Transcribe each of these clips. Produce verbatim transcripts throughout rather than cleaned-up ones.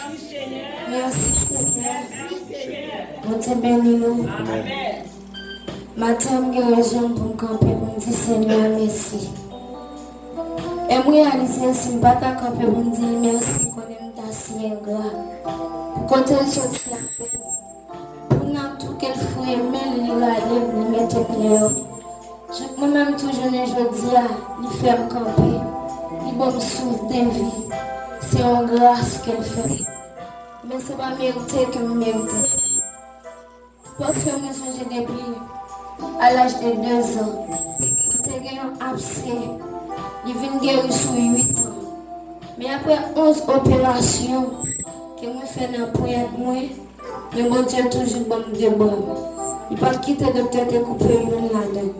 Mèsi, Senyè. Bondye beni nou. Maten an, m gen rezon pou m kanpe pou m di Senyè a mèsi. E m reyalize si m pa ta kanpe pou m di l mèsi, m konnen m ta si engra. Pou kote l soti avè m. Pou nan tou ke l fouye men l, li rale m, li mete m deyò. Jouk mwen menm tou jounen jodi a, li fè m kanpe. Li ban m souf de vi. Se yon gras ke l fè m. Men se pa merite ke m merite. Paske mwen sonje depi a laj de de zan, mwen te gen yon abse. Li vin geri sou uit an. Men apre onz operasyon ke mwen fè nan ponyèt mwen, men Bondye toujou ban m de bra m. Li pa t kite doktè te koupe youn ladan l.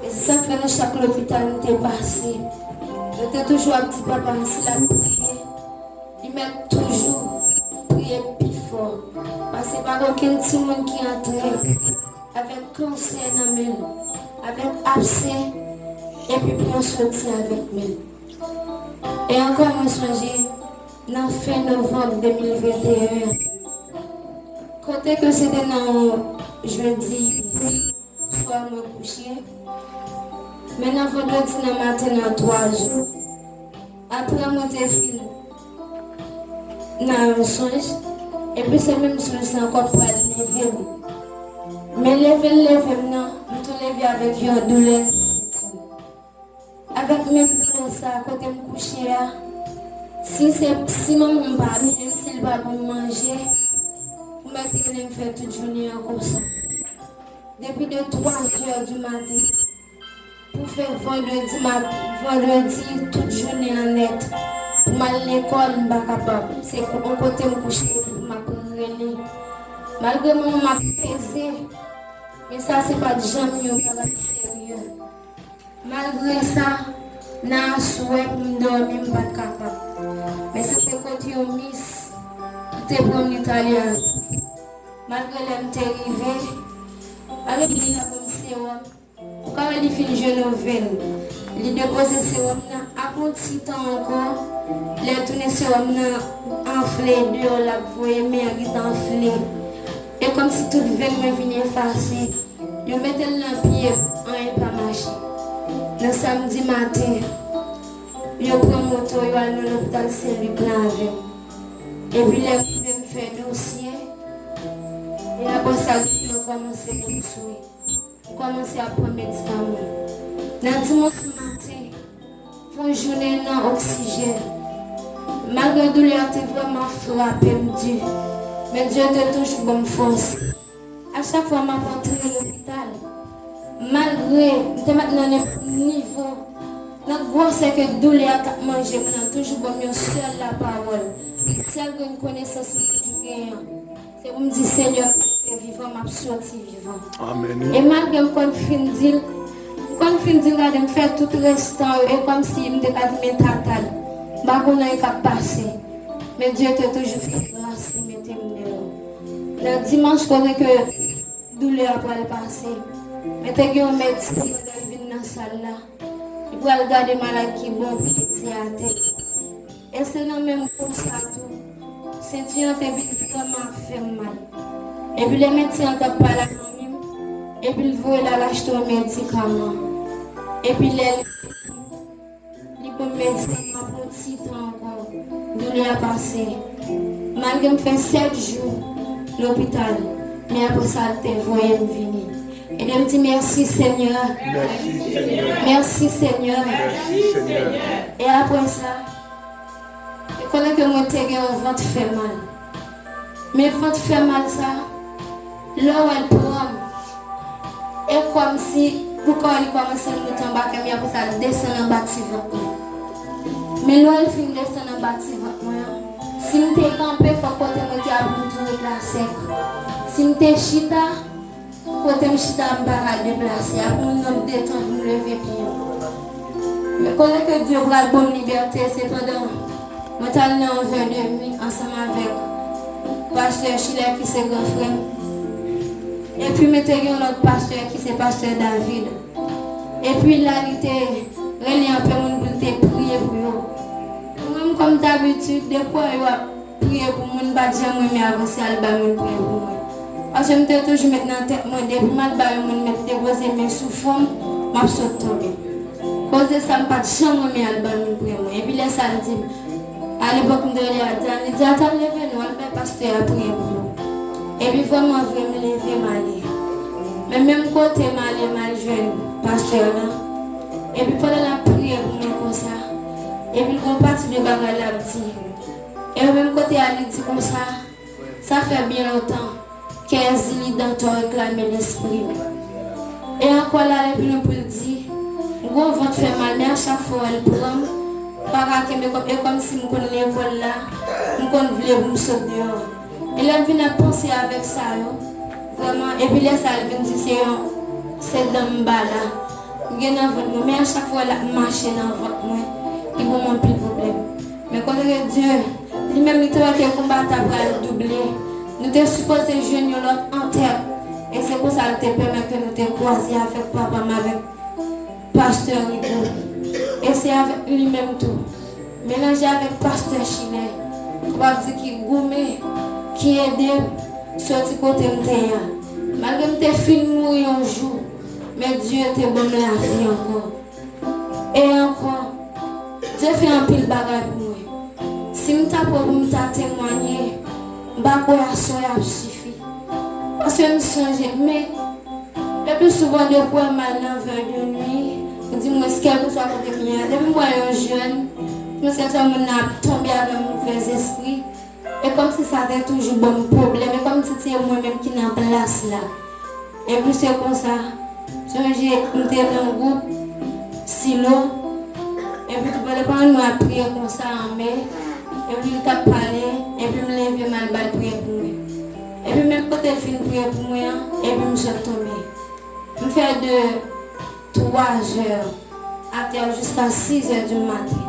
E se sa k fè nan chak lopital m te pase, yo te toujou ap di papa m si l ap priye, li mèt toujou priye pi fò. Paske pa gen okenn timoun ki antre avèk kansè nan men l, avèk abse, epi pou yo soti avèk men l. E ankò mwen sonje, nan fen novanm de mil venteyen, kote ke se te nan yon jedi swa mwen kouche, men nan vandredi nan maten nan twa jou, apre mwen te fin nan yon sonj, epi se menm sonj sa ankò pral leve m. Men leve l leve m nan, m tou leve avèk yon doulè nan tèt mwen. Avèk menm doulè sa a, kote m kouche a, si se, si manman m pa vini, si l pa ban m manje, ou mèt konnen m fè tout jounen an konsa. Depi de twa zè di maten pou fè vandredi mat-, vandredi tout jounen an nèt, pou m al lekòl, m pa kapab. Se yon kote m kouche epi pou m ap rele. Malgre manman m ap peze, men sa se pa t janm yon bagay serye. Malgre sa, nan aswè pou m dòmi, m pa t kapab. Men se te kote yon mis ki te pran m li t ale avè m. Malgre lè m te rive, malgre li te ban m sewòm, ou ka wè li fin jwe nouvèl. Li depoze sewòm nan, apre yon ti tan ankò, lè l tounen sewòm nan anfle deyò, l ap voye men an gentan anfle. E kòmsi tout venn mwen vin efase. Yo mete l nan pye m, anyen pa mache. Nan samdi maten, yo pran moto, yo al nan lopital Sen Lik lan avè m. Epi lè m rive, m fè dosye. E apre sa, doktè yo kòmanse ban m swen. M kòmanse ap pran medikaman. Nan dimanch maten, fè yon jounen nan oksijèn. Malgre doulè a te vrèman frape m di, men Dye te toujou ban m fòs. A chak fwa m ap antre lopital, malgre m te mèt nan nenpòt nivo, nan gwosè ke doulè a t ap manje m nan, toujou ban m yon sèl lapawòl, sèl grenn konesans m toujou genyen an, se pou m di, Senyè, m te vivan, m ap soti vivan. Amèn. E malgre m konn fin di l, m konn fin di l, gade, m fè tout restan yo, e kòmsi m te ka di, men tata l, m pa konn anyen k ap pase. Men Dye te toujou fè gras, li mete m deyò. Nan dimanch, kote ke doulè a pral pase, men te gen yon medsen, pandan l vin nan sal la, li pral gade malad ki bon pou li di atè. E se nan menm kou sa tou, senti an te vin vrèman ap fè m mal. Epi lè medsen an t ap pale ak manmi m, epi l voye l al achte yon medikaman. Epi lè l li ban m medikaman pou yon ti tan ankò, doulè a pase. Malgre m fè sèt jou lopital, men apre sa, l te voye m vini. Ede m di, mèsi, Senyè. Mèsi, Senyè. Mèsi, Senyè. Mèsi, Senyè. E apre sa, e konnen ke mwen te gen yon vant fè mal. Men vant fè mal sa, lè w wè l pran m, e kòmsi, ou ka wè li kòmanse moute anba kè m, apre sa, l desann anba ti vant mwen. Men lè l fin desann anba ti vant mwen an, si m te kanpe, fòk kote mwen te ap vin tou ret la sèk. Si m te chita, kote m chita a, m pa ka deplase. Apre yon nonb de tan pou m leve pye m. Men kote ke Dye pral ban m libète, se pandan mwen t al nan yon vè de nwi ansanm avèk pastè Chilè ki se gran frè m. Epi mwen te gen yon lòt pastè ki se pastè David. Epi la, li te rele anpil moun pou l te priye pou yo. Mwen menm, kòm dabitid, depi yo ap Priye pou moun, m pa t janm renmen avanse al bay moun priye pou mwen. Paske m te toujou met nan tèt mwen, depi m al bay yon moun met depoze men sou fwon m, m ap sot tonbe. Koz de sa, m pa t janm renmen al bay moun priye mwen. Epi lè sa, l di m, alepòk m te rele Adiane, li di, Adiane, leve non, al bay pastè a priye pou ou. Epi vrèman vre, m leve, m ale. Men menm kote m ale, m al jwenn pastè lan. Epi pandan l ap priye pou mwen konsa, epi l gon pati de bagay l ap di. E menm kote a, li di konsa, sa fè byen lontan ke Ezili Dantò reklame lespri m. E ankò l ale pi lwen pou l di, m gon vant fè mal, men a chak fwa w wè l pran m, m pa ka kenbe kò m, e kòmsi m konn lekòl la, m konn vle pou m sot deyò. E lè m vin ap panse avèk sa yo, vrèman, epi lè sa l vin di se yon, se dan m ba la. M gen nan vant mwen, men a chak fwa l ap mache nan vant mwen, li ban m anpil pwoblèm. Men kote ke Dye, li menm li te wè ke konba ta pral double, nou te sipoze jwenn yon lòt antèt. E se konsa l te pèmèt ke nou te kwaze avèk papa m, avèk pastè Rigo. E se avèk li menm tou, melanje avèk pastè Chilè, m kapab di ki goumen, ki ede m soti kote m te ye a. Malgre m te fin mouri yon jou, men Dye te ban m lavi ankò. E ankò, Dye fè anpil bagay pou mwen. Si m ta pran pou m ta temwanye, m pa kwè aswè a ap sifi. Paske m sonje, men, le pli souvan depi w wè m al nan vè de nwi, ou di mwen, kèlkeswa kote m ye a, depi m wè yon jèn, m santi moun nan ap tonbe avè movèzespri, e kòmsi sa te toujou ban m pwoblèm, e kòmsi se mwen menm ki nan plas la. Epi se konsa, sonje m te nan gwoup Silo, epi tou pale paran mwen ap priye konsa anmè, epi li t ap pale, epi m leve m al ba l priye pou mwen. Epi menm kote l fin priye pou mwen an, epi m sot tonbe. M fè de twa zè atè jiska sis zè di maten.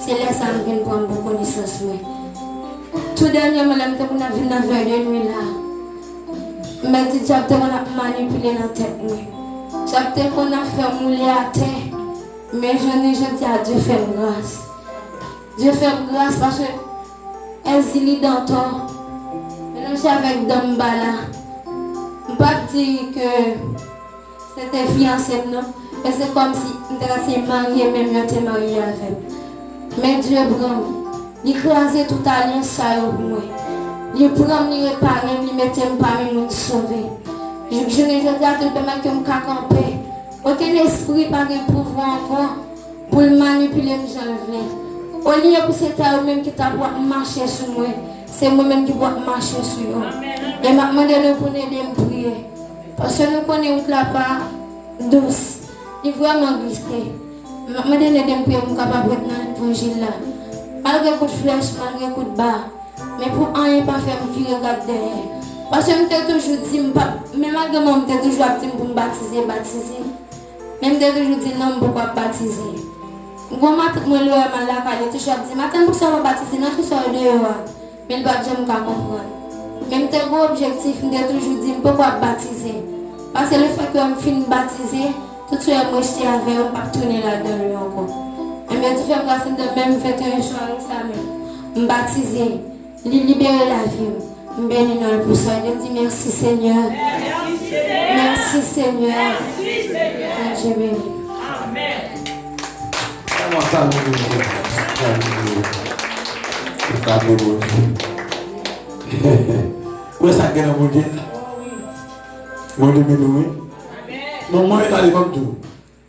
Se lè sa m vin pran bon konesans mwen. Tou dènyèman, lè m te konn ap vin nan vè de nwi la, m di dyab te konn ap manipile nan tèt mwen. Dyab te konn ap fè m woule atè. Men jounen jodi a, Dye fè m gras. Dye fè m gras paske Ezili Dantò melanje avèk dan m ba la. M p ap di ke se te fiyanse m non, men se kòmsi m te ka se marye menm yo te marye avè m. Men Dye pran m, li kraze tout alyans sa yo pou mwen. Li pran m, li repare m, li mete m pami moun sove. Jouk jounen jodi a tou l pèmèt ke m ka kanpe. Okenn espri pa gen pouvwa ankò pou l manipile m jan l vle. Olye pou se ta yo menm ki ta pou ap mache sou mwen, se mwen menm ki pou ap mache sou yo. E m ap mande nou pou n ede m priye. Paske nou konnen wout la pa dous. Li vrèman glise. M ap mande n ede m priye pou m kapab ret nan levanjil la. Malgre kout flèch, malgre kout ba, men pou anyen pa fè m vire gad dèyè. Paske m te toujou di m p ap, men malgre mwen m te toujou ap di m pou m batize, batize. Men m te toujou di non, m poko ap batize. Gon matant mwen lè m al lakay li, toujou ap di, "Matant, poukisa w pa batize? Nan kisa w deyò a?" Men l pa t janm ka konprann. Men m te gon objektif, m te toujou di m poko ap batize. Paske lefètke m fin batize, tout sa m rejte avè yo, m p ap tounen ladan yo ankò. Enben, Dye fè m gras anndan menm venteyen janvye sa menm, m batize. Li libere lavi m. M beni non l pou sa. Ede m di, "Mèsi, Senyè. Mèsi, Senyè." Bondye beni. Kòman sa nou ye? Sa nou ye? Sa nou Bondye. Ou wè sa k gen nan Bondye? Bondye beni w, wi. Bon, mwen, pale kòm tou.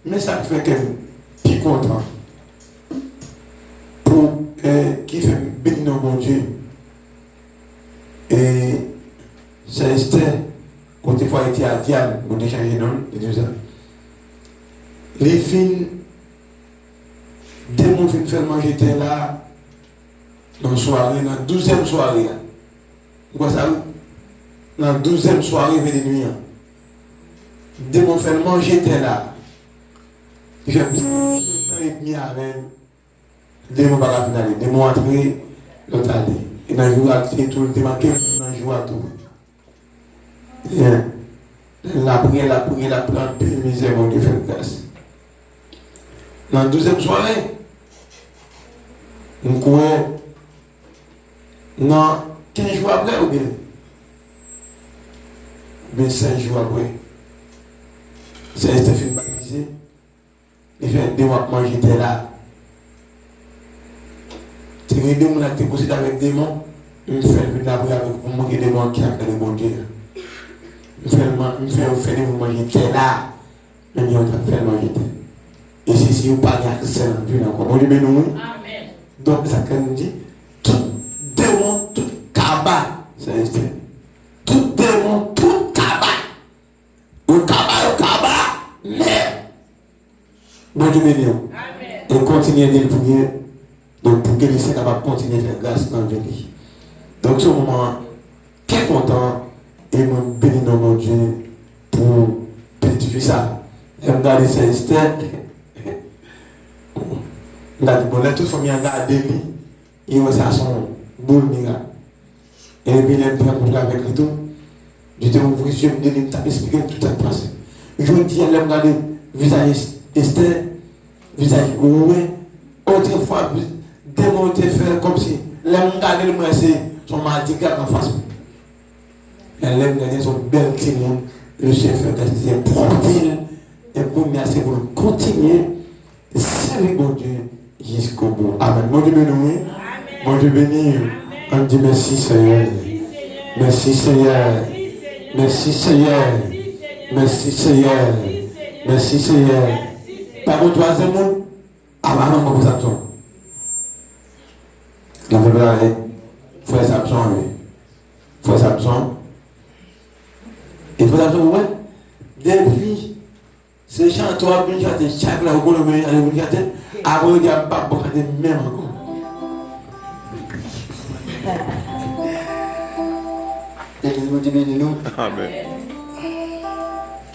Men sa k fè kè m pi kontan pou, eh, ki fè m beni non Bondye. E sè Estè, kote fwaye te a dyab, Bondye chanje non l, li di w sa. Li fin, demon fin fè l manje tè la, nan sware, nan douzèm sware a. Ou kwè sa, wi? Nan douzèm sware vè de nwi an, demon fè l manje tè la. Li fè plis pase de tan edmi avè l. Demon pa ka fin ale. Demon antre, lòt ale. E nan jou a, li te tou, li te manke nan jou a tou. Byen. Lè l ap priye, l ap priye, l ap pran anpil mizè, Bondye fè l gras. Nan douzèm sware, m kwè Nan kenz jou apre oubyen, oubyen sèz jou apre, Sè Estè fin batize, li fè de mwa ap manje tè la. Te gen de moun la ki te posede avèk demon, m fè l vin lapriyè avèk pou m montre demon an ki afè de Bondye a. M fè l man- m fè yo fè demon manje tè la. Men yo t ap fè l manje tè. E se si yo pa gen aksè nan vi l ankò. Bondye beni w, wi. Donk, sa k fè nou di, tout demon, tout kaba, se Estè. Tout demon, tout kaba. Yo kaba, yo kaba, men Bondye beni w. E kontinye ede l pou gen Donk, pou gen, Seyè kapab kontinye fè gras nan vi li. Donk, se yon moman trè kontan, e mwen beni non Bondye pou pitit fi sa. Lè m gade Sè Estè, m ta di, bon, lè tout fanmi an gade li, yo wè sa se yon boul mirak. Epi lè m te rankontre avèk li tou, Dye te ouvri zye m de li, m t ap esplike l tout sa k pase. Jodi a, lè m gade vizaj Es- Estè, vizaj wè, otrefwa, vi- demon yo te fè l kòmsi, lè m gade l, m wè se se yon madigra k anfas mwen. Men lè m gade, se yon bèl timoun, Leseyè fè gras, Leseyè pwòpte l, e kounye a, se pou l kontinye sèvi Bondye jiskobou. Amèn. Bondye beni w, wi. Bondye beni w. Ann di, mèsi, Senyè. Mèsi, Senyè. Mèsi, Senyè. Mèsi, Senyè. Mèsi, Senyè. Pa gen twazyèm moun? Avan, avan mwen pou Samson. Nan fè bagay, frè Samson, wi. Frè Samson. E frè Samson, ou wè? Depi Se chante w ap vin chante chak lè ou konnen mwen ale vin chante. Apre yo di a m p ap bon chante menm ankò. Legliz Bondye beni nou. Amèn.